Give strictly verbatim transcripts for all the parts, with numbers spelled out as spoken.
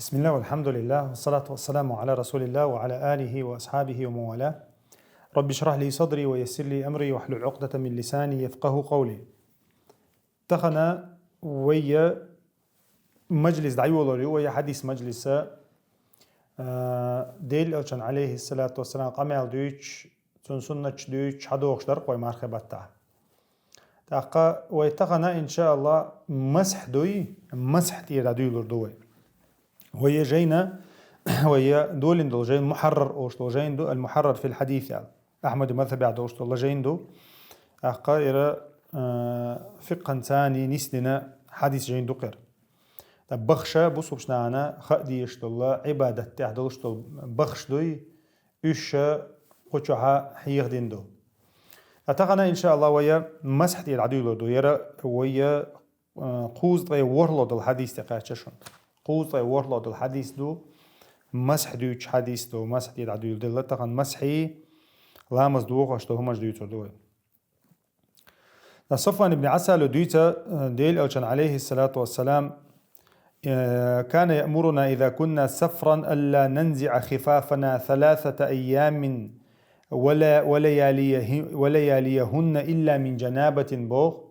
بسم الله والحمد لله والصلاة والسلام على رسول الله وعلى آله وأصحابه ومن والاه. رب اشرح لي صدري ويسر لي أمري واحلل عقدة من لساني يفقهوا قولي. Тахана вайя мажлис дӀайолалур ю, вайя хьадис мажлиса, а, Дела Элчан, алейхиссалату вассалам, къамаьл дуьйцуш, цун суннаташ дуьйцуш хьадохуш дар-кх вай мархий баттахь. ТӀаккха вай тахана, иншааллахӀ, масхь дуй, масхь тӀера дӀадуьйлур ду вай. Вайя жайна, вайя долийна долу жайна, Мухьаррар олуш долу жайна ду, Аль-Мухьаррар филь-хьадис аьлла. Ахьмадан мазхьабехь долуш долу жайна ду. ТӀаккха ира, а, фикъхьан царна нисдина хьадис жайна ду-кх ира. Ткъа бахша бусулба нахана хаа дезаш долу, Ӏибадат тӀехь долуш долу бахаш дуй, уьш ша кху чохь хьехадина ду. Ткъа тахана, иншааллахӀ, вайя масхь тӀера дӀадуьйлур ду. Яра вайя, а, кхузткъе ворхӀалгӀа долу хьадис тӀе кхаьчна шуна. Кхузткъе ворхӀалгӀа долу хьадис ду, масхь дуьйцуш хьадис ду, масхь тӀера дӀадуьйлур ду. Тахана масхьий, ламаз дохош долу хӀуманаш дуьйцур ду вай. Ткъа Софван ибн Ӏасала дуьйцу, э, Дела Элчан, алейхиссалату вассалам, э, كان يأمرنا إذا كنا سفرا ألا ننزع خفافنا ثلاثة أيام ولا، ولياليه-، ولياليهن إلا من جنابة боху.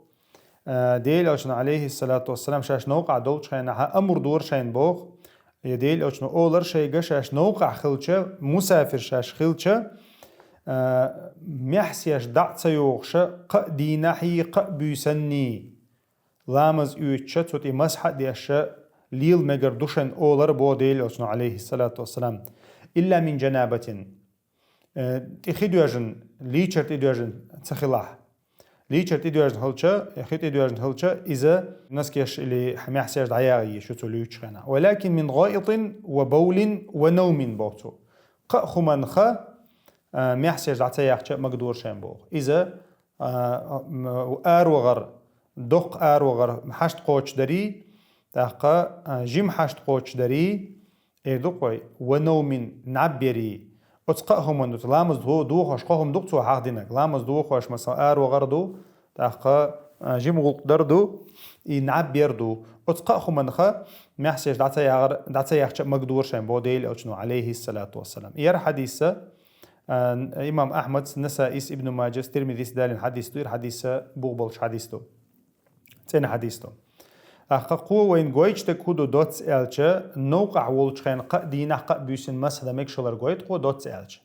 Э, Дела Элчан, алейхиссалату вассалам, шаьш новкъахь долчу хенахь амр дора шайна боху, я Дела Элчано олура шайга, шаьш новкъахь хилча, мусафир шаьш хилча, а, маьхьсеш дӀа а ца йохуша, кхаа дийнахьий, кхаа буьйсанний ламаз оьцуша, цу тӀе масхьа а дешша, лела мегар ду шайна олура боху Дела Элчано, алейхиссалату вассалам. Илла мин джанабатин. Э, тӀе хи доьжна, лийчар тӀедоьжна ца хилахь. Лийчар тӀедоьжна хилча, э, хи тӀедоьжна хилча, иза носкеш или маьхьсеш дӀаягӀа еза шу цу луьйчу хенахь. Валакин мин гӀаитин ва бавлин ва навмин боху цо. Кхаа хӀуманах, а, маьхьсеш дӀа ца яхча а магадора шайна боху. Иза, а, м, аравахар, доккха аравахар, хьашт кхочушдарий, тӀаккха, а, жима хьашт кхочушдарий, эр ду-кх вай, ва навмин, наб ярий. Оцу кхаа хӀуманна ду, ламаз до-, дохош кхо хӀума ду-кх цо хьахдинарг. Ламаз дохош, масала, аравахар ду, тӀаккха, а, жима гӀуллакх дар ду, и наб яр ду. Оцу кхаа хӀуманах маьхьсеш дӀа ца ягӀар-, дӀа ца яхча а магадора шайна боху Дела Элчано, алейхиссалату вассалам. Яра хьадис, а, имам Ахьмада, Насаис, Ибн Маджас, Тирмизис далийна хьадис ду, ира хьадис бух болуш хьадис ду. ЦӀена хьадис ду. ТӀаккха кхо вайна гойтуш дерг хӀун ду доцца аьлча, новкъахь волчу хенахь кхаа дийнахь, кхаа буьйсанна масхьа дан мегаш хилар гойту кхо доцца аьлча.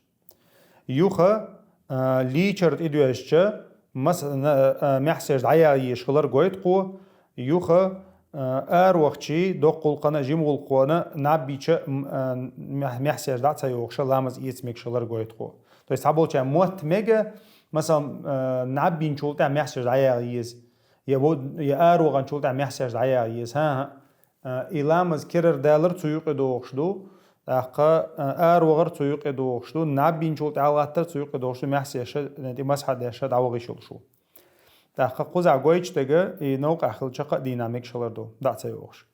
Юха, а, лийчар тӀедоьжча, мас-, на-, а, маьхьсеш дӀаягӀа езаш хилар гойту кхо, юха, а, аравахчий, доккха гӀуллакхана, жима гӀуллакхана, наб йича, м, а, маьх-, маьхьсеш дӀа а ца йохуша, ламаз эца мегаш хилар гойту кхо. То есть цхьаболчарна мотт мега, масала, а, наб йинчул тӀаьхьа маьхьсеш дӀаягӀа еза. Я во-, я араваханчул тӀаьхьа маьхьсеш дӀаягӀа еза. ХӀан-хӀа. А, и ламаз керара далар цу юкъе дохуш ду, тӀаккха, а, аравахар цу юкъе дохуш ду, наб йинчул тӀаьхьа латтар цу юкъе дохуш ду, маьхьсеша, тӀе масхьа дешша дӀаваха йиш йолуш ву. ТӀаккха кхузахь гойтуш дерг, и новкъахь хилча кхаа дийнахь мегаш хилар ду, дӀа а ца йохуш.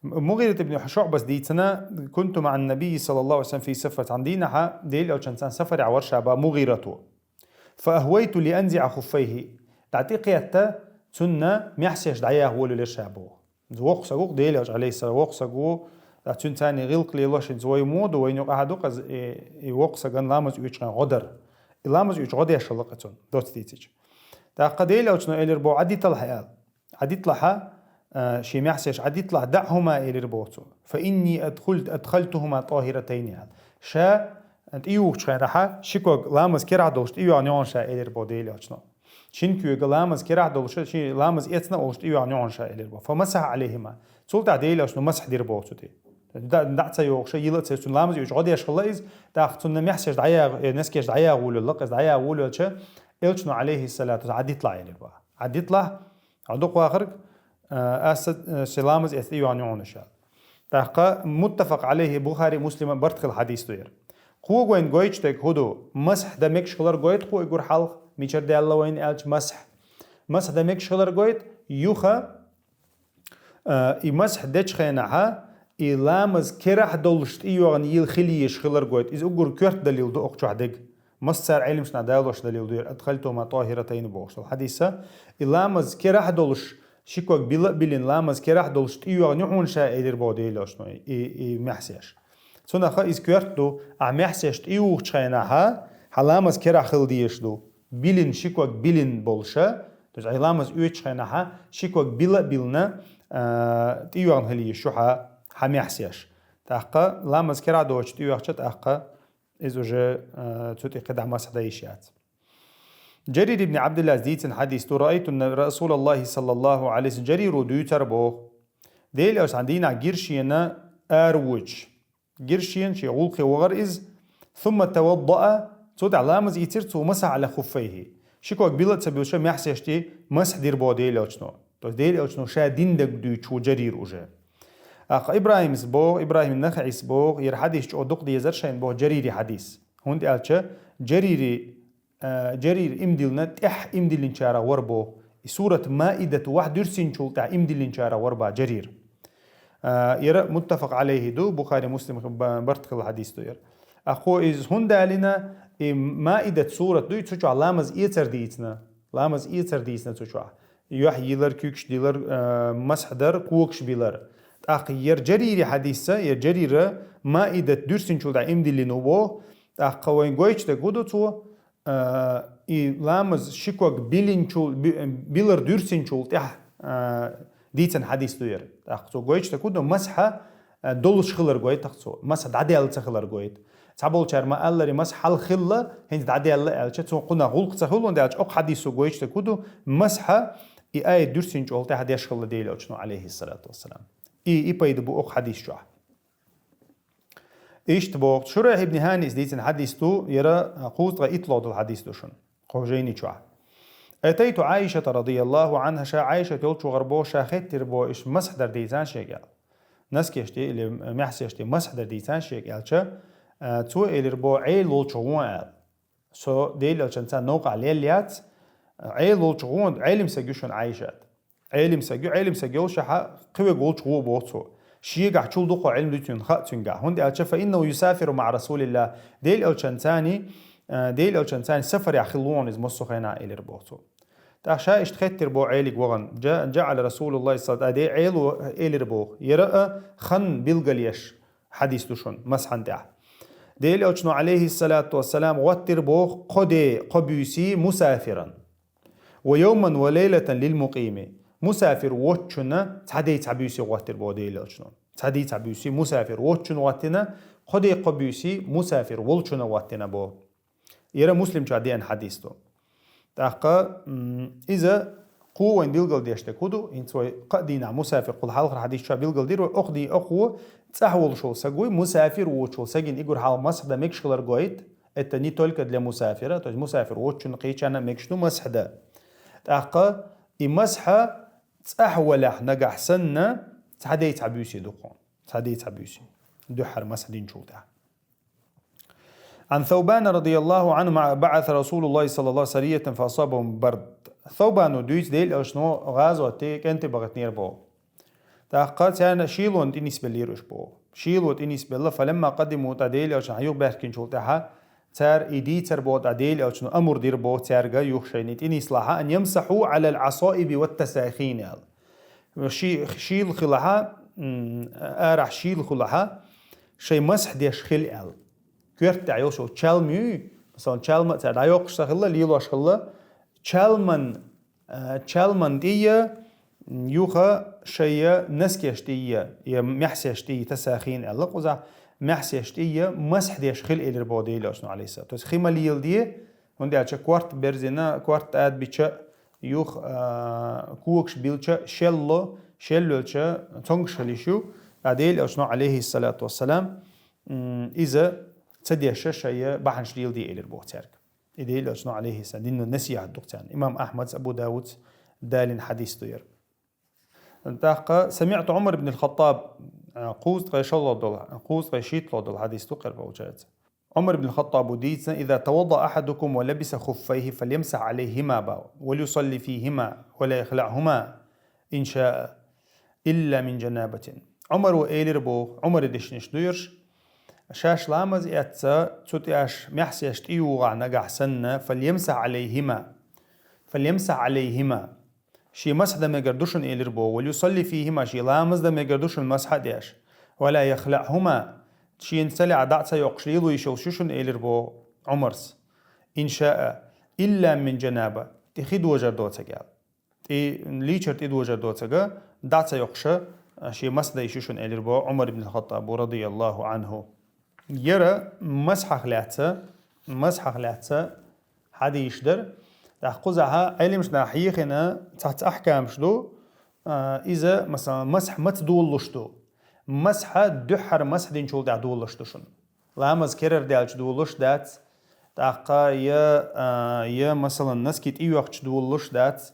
М-, МугӀират ибн ШуӀбас дийцина: «Кунту маӀан-набийи саллаллаху Ӏалайхи ва саллам фи сафар». Цхьана дийнахьа Дела Элчанца сафаре вара ша боху МугӀирату. «Фа агьвайту ли анзиӀа хуффайхи». ДӀатӀекхетта цунна маьхьсеш дӀаяха волавелира ша боху. Воккха саг ву-кх Дела Элча, алейхиссалам, воккха саг ву, а, цуьнан царний гӀиллакх лелош хӀинца вай мо ду, вайна юкъахь а ду-кх, и, и воккха сагана ламаз оьцучу хенахь гӀо дар. И ламаз оьцуш гӀо деш хилла-кх цунна, доцца дийцича. ТӀаккха Дела Элчано элира боху: «Ӏадиталахь», аьлла. Ӏадитлахьа, а, шен маьхьсеш Ӏадитлахь, «даӀхума», элира боху цо. «Фа инни адхулт-, адхалтухума тӀахиратайни», аьлла. Ша тӀеюхучу хенахьа, ши ког ламаз керахь долуш тӀейоьгӀна ю хьуна ша, элира боху Дела Элчано. Шина коьга ламаз керахь долуш, ши ламаз эцна а волуш тӀейоьгӀна ю хьуна ша, элира боху. «Фа масахьа Ӏалайхима». Цул тӀаьхьа Дела Элчано масхь дира боху цу тӀе. ДӀа, дӀа а ца йохуша, йила а ца йохуша, цунна ламаз оьцуш гӀо деш хилла иза, тӀаккха цунна маьхьсеш дӀаяха, э, носкеш дӀаяха волавелла-кх иза, дӀаяха волавелча, Элчано, алейхиссалату вассалам, Ӏадитлахь элира боху. Ӏадитлахь, Ӏа дукха вахарг, а, аса, а, шен ламаз эцна тӀейоьгӀна ю хьуна ша. ТӀаккха муттафакъ Ӏалайхи, Бухари, Муслима барт хилла хьадис ду яра. Кхо вайна гойтуш дерг хӀун ду? Масхь дан мегаш хилар гойту кхо и гур хьалха, мичара даьлла вайна аьлча масхь. Масхь дан мегаш хилар гойту, юха, а, и масхь дечу хенахьа, и ламаз керахь долуш тӀейоьгӀна йила хила езаш хилар гойту. Иза уггар коьрта далил ду окху чохь дерг. Массара Ӏилманчаша далош далил ду яра, «Адхалтухума тӀахиратайни» бохуш долу хьадиса. И ламаз керахь долуш, Ши ког била а биллина ламаз керахь долуш тӀейогӀур ю хьуна ша, элира боху Делан Элчано, и, и маьхьсеш. Цунах иза коьрта ду, ахь маьхьсеш тӀейогӀучу хенахь, хьан ламаз керахь хила дезаш ду. Биллина, ши ког биллина болуша, то есть хьайн ламаз оьцучу хенахь, ши ког била а биллина, а, тӀейогӀур хила езаш ю хьан, хьан маьхьсеш. ТӀаккха ламаз керахь доцуш тӀейогӀча, тӀаккха иза уже, а, цу тӀе кхидӀа масхь дан йиш яц. Джарир ибн Абдуллас дийцина хьадис ду: «Раайту расулаллахи саллаллаху алейхи ва саллям». Джариро дуьйцура боху. Делан Элча цхьана дийнахь гира шена ара воьдуш. Гира шена, шен гӀуллакхе вахара иза. Сумма таваддаа, цул тӀаьхьа ламаз ийцира цо, масахьа аля хуффайхи. Ши ког била а ца буьллуш, маьхьсеш тӀе масхь дира боху Делан Элчано. То есть Делан Элчано ша дина дерг дуьйцуш ву Джарир уже. ТӀаккха ИбрахӀимас боху, ИбрахӀим Нахаис боху, хӀара хьадис чӀогӀа дукха дезара шайна боху Джарири хьадис. ХӀунда аьлча Джарири, а, Джарир иман диллина, тӀаьхьа иман диллинчарах вара боху. И сурат Маидат вахь дуьрсинчул тӀаьхьа иман диллинчарах вара боху Джарир. А, хӀара муттафакъ алейхи ду, Бухари, Муслим ба-, барт хилла хьадис ду хӀара. ТӀаккха иза хӀунда аьлла, и Маидат сурат дуй, цу чохь ламаз эцар дийцина. Ламаз эцар дийцина цу чохь. Юьхь йилар, куьйгаш дилар, а, масхь дар, когаш билар. ТӀаккха хӀара Джарири хьадис, хӀара Джарира Маидат дуьрсинчул тӀаьхьа иман диллина ву боху. ТӀаккха вайна гойтуш дерг хӀун ду цо? А, и ламаз ши ког биллинчул, би-, биллар дуьрсинчул тӀаьхьа, а, дийцина хьадис ду хӀара. ТӀаккха цо гойтуш дерг хӀун ду, масхь, а, долуш хилар гойту-кх цо. Масхь дӀадаьлла ца хилар гойту. Цхьаболчара ма-аллара, масхь хьалха хилла, хӀинца дӀадаьлла аьлча, цо кхунах гӀуллакх ца хуьлу, хӀунда аьлча окху хьадисо гойтуш дерг хӀун ду, масхь и аят дуьрсинчул тӀаьхьа деш хилла Делан Элчано, алейхиссалату вассалам. И, и пайда бу окху хьадис чохь. Иштта боху, Шурайхь ибн ХӀаниас дийцина хьадис ду, хӀара кхузткъе итлагӀа долу хьадис ду шуна, кху жайни чохь. Атайту Ӏайшата радияллаху Ӏанха, ша Ӏайшат йолчу вахара боху, ша хеттира боху, иштта масхь дар дийцина шега аьлла. Наскеш тӀе или маьхьсеш тӀе масхь дар дийцина шега аьлча, а, цо элира боху, Ӏела волчу гӀо аьлла. Со Делан Элчанца новкъахь лелла яц, Ӏела волчу гӀо, Ӏелим саг ю шуна Ӏайшат. Ӏелим саг ю, Ӏелим саг йолуш ахьа кхин верг волчу гӀо боху цо. Шегахь чул дукха Ӏилма ду цуьнан, хаьа цуьнгахь. ХӀунда аьлча, фа иннаху юсафиру маӀа расулиллахӀ. Делан Элчанца, а, Делан Элчанца сафарехь хилла ву хьуна иза массо а хенахь, элира боху цо. ТӀаккха ша иштта хеттира боху Ӏелига вахана. Джа-, джаӀала расулуллахӀи саллаллаху, а, де Ӏела элира боху. ХӀара а хан билгалъеш хьадис ду шуна масхьана тӀехь. Делан Элчано, алейхиссалату вассалам, гӀоттира боху кхо де, кхо буьйсий мусафиран. Ва йовман ва лайлатан лил мукъими. Мусафир воцчунна цхьа де, цхьа буьйсий гӀоттира боху Делан Элчано. Цхьа де, цхьа буьйсий мусафир воцчунна гӀоттина, кхо де, кхо буьйсий мусафир волчунна гӀоттина боху. ХӀара Муслим чохь деана хьадис ду. ТӀаккха, м, иза кхо вайна билгалдеш дерг хӀун ду, хӀинца вай кхаа дийнахь мусафир кхул хьалхара хьадис чохь билгалдира вай, окху дийнахь, окху цӀахь волуш волу саг вуй, мусафир воцуш волу сагина и гур хьалха масхь дан мегаш хилар гойту, это не только для мусафира, то есть мусафир воцчунна кхечарна а мегаш ду масхь дан. ТӀаккха и масхь цӀахь валахь нагахь санна, цхьа де, цхьа буьйсий ду кхунна. Цхьа де, цхьа буьйсий. Дуьххьара масхь динчул тӀаьхьа. عن ثوبان رضي الله عنه بعث رسول الله صلى الله عليه وسلم سرية فأصابهم برد. Саубано дуьйцу, Делан Элчано гӀазоте кӀентий бахийтинера боху. ТӀаккха царна шийлонна тӀе нисбеллера уьш боху. Шийло тӀе нисбелла, فلما قدموا, тӀаккха Делан Элчано юхабаьхкинчул тӀаьхьа, цара и дийцар боху, тӀаккха Делан Элчано амр дира боху цаьрга, юха шайна и тӀе нислахь, أن يمسحوا على العصائب والتساخين аьлла. Ши-, шийла хилахь, м, арахь шийла хилахь, шайн масхь деш хила аьлла. Коьрта тӀехь йолуш йолу чалма юй, масала, чалма а цара дӀайоккхуш ца хилла, лелош хилла, чалман, а, чалман тӀе, м, юха шайн наскеш тӀе, я маьхьсеш тӀе, тасахин аьлла кхузахь, маьхьсеш тӀе масхь деш хила элира боху Делан Элчано, алейхиссалам. То есть хи ма леладе, хӀунда аьлча корта берзина, корта тӀадбича, юха, а, когаш билча, шелло, шеллоьлча, цонгаш хила йиш ю. Ткъа Делан Элчано, алейхиссалату вассалам, м, иза ца деша шайн бахьанаш леладе элира боху цаьрга. И Делан Элчано, алейхиссалам, динан насихьат ду-кх царна. Имам Ахьмадс, Абу Давудс далийна хьадис ду хӀара. ТӀаккха, سمعت عمر بن الخطاب, а, кхузткъе шолгӀа долу, кхузткъе шийтталгӀа долу хьадис ду кхера, получается. Ӏумар ибн Хаттаба дийцина: إذا توضأ أحدكم ولبس خفيه فليمسح عليهما, боху, وليصل فيهما ولا يخلعهما إن شاء إلا من جنابة. Ӏумаро элира боху, Ӏумара дешнаш ду хӀара, шаьш ламаз эцча, цу тӀе шаьш маьхьсеш тӀеюхахь нагахь санна, فليمسح عليهما, فليمسح عليهما. Шен масхь дан мегар ду шуна, элира боху, «وليصل فيهما», шен ламаз дан мегар ду шуна масхь а деш. «ولا يخلعهما», шена цӀа лаьа дӀа а ца йоккхуш лело йиш йолуш ю шуна, элира боху Ӏумарс. «إن شاء، إلا من جنابة», тӀе хи дожар доцург аьлла. ТӀе, лийчар тӀе дожар доцург, дӀа а ца йоккхуш, шен масхь дан йиш ю шуна, элира боху Ӏумар ибн Хаттаба, радияллаху Ӏанху. Яра масхьах лаьцна, масхьах лаьцна хьадисаш дара. ТӀаккха кхузахь Ӏеламнаха хьехийна цхьацца ахькамаш ду, а, иза, масалан, масхь маца долалуш ду. Масхь дуьххьара масхь динчул тӀаьхьа долалуш ду шуна. Ламаз керара даьлча долалуш дац, тӀаккха я, а, я, масалан, носки тӀе йоьхча долалуш дац.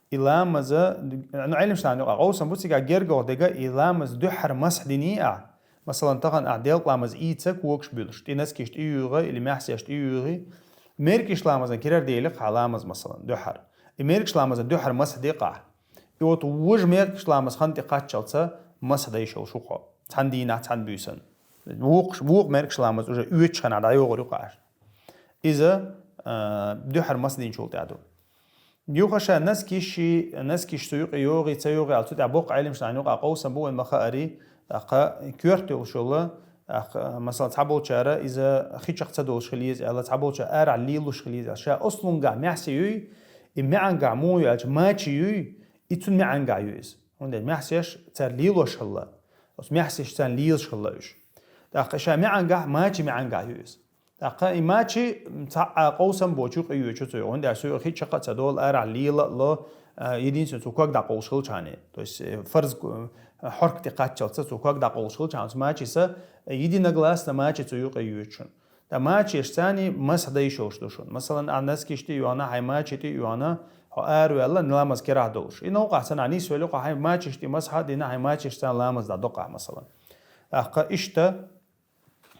И ламаза, ну, Ӏеламнаха юкъахь къовсам бу, цигахь гергагӀа дерг, и ламаз дуьххьара масхь диний ахь, масалан, тахана ахь делкъа ламаз ийца когаш буьллуш, тӀе носкиш тӀе йоьгӀий или маьхьсеш тӀе йоьгӀий, мергаш ламазан кирара дели-кх хьан ламаз, масалан, дуьххьара. И мергаш ламазан дуьххьара масхь де-кх ахь. И вот вожа мергаш ламаз хан тӀе кхаччалца масхь дан йиш йолуш ву-кх хьо. Цхьана дийнахь, цхьана буьйсанна. Вукху, вукху мергаш ламаз уже оьцучу хенахь дӀайогӀур ю-кх ахь. Иза, а, дуьххьара масхь динчул тӀаьхьа ду. Юха ша носкиш, носкиш цу юкъе йогӀий, ца йогӀий аьлла, цу тӀехь боккха Ӏеламнаха юкъахь къовсам бу, вайна ма-хаъара, тӀаккха коьрта йолуш йолу, тӀаккха, масала, цхьаболчара иза хи чекх ца долуш хила еза аьлла, цхьаболчара арахь лелалуш хила еза аьлла. Ша ослунгахь маьхьсий юй, и маьӀангахь муха ю аьлча, мачи юй, и цуьнан маьӀангахь ю иза. ХӀунда аьлча маьхьсеш цара лелош хилла. Оцу маьхьсеш царна лелаш хилла уьш. ТӀаккха ша маьӀангахь, мачи маьӀангахь ю иза. ТӀаккха и мачи цхьа а къовсам боцу юкъа йоьдуш ю цо, хӀунда аьлча цо хи чекх а ца долу, арахь лела а ло, а, единственное, цо ког дӀакъовлуш хилчхьана. То есть, э, фарз, э, хьорка тӀе кхаччалца цо ког дӀакъовлуш хилчхьана, оцу мачица, э, единогласно мачи цу юкъа йоьдуш шуна. Ткъа мачеш царний масхь дан йиш йолуш ду шуна. Масалан, ахь носкиш тӀе а йоьгӀна, хьайн мачи тӀе а йоьгӀна, хьо араваьлла, ламаз карахь долуш. И новкъахь санна нисвелла хьо, хьайн мачиш тӀе масхь а дина, хьайн мачеш царна ламаз дӀадоккху ахь, масалан. ТӀаккха иштта,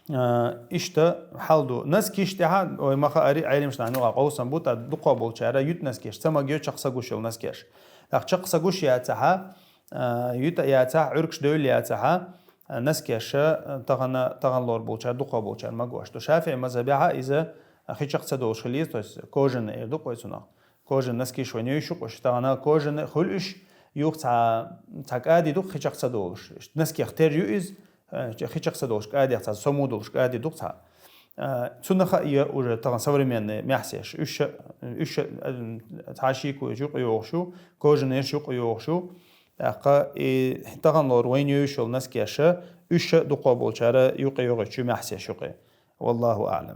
а, иштта хьал ду. Носкиш тӀехь, вай ма-хаъара, Ӏеламнаха юкъахь къовсам бу, тӀаккха дукхах болчара юьту носкеш, ца магайо чекх ца гуш йолу носкеш. ТӀаккха чекх ца гуш яцахь, а, юьту яцахь, Ӏуьргаш девлла яцахь, а, носкеш, а, тахана, тахана лор болчара, дукхах болчара магош ду. ШафиӀи мазхабехь иза хи чекх ца долуш хила еза, то есть кожаный эр ду-кх вай цунах. Кожаный носкиш вайна йовзуш ю-кх уьш, тахана кожаный хуьлу уьш, юха цхьа, цхьа кӀади ду-кх хи чекх ца долуш. Носкех тера ю иза, э, хи чекх ца долуш кӀадех цхьа, сому долуш кӀади ду-кх цхьа. Э, цунах а я уже тахана современный маьхьсеш. Уьш а, уьш а, э, цхьа шеко йоцуш юкъа йогӀуш ю, кожанайш юкъа йогӀуш ю. ТӀаккха и тахана лор вайна йовзуш йолу носкеш, уьш а дукхах болчара юкъа йогӀуш ю маьхьсеш юкъе. Валлаху аӀлам.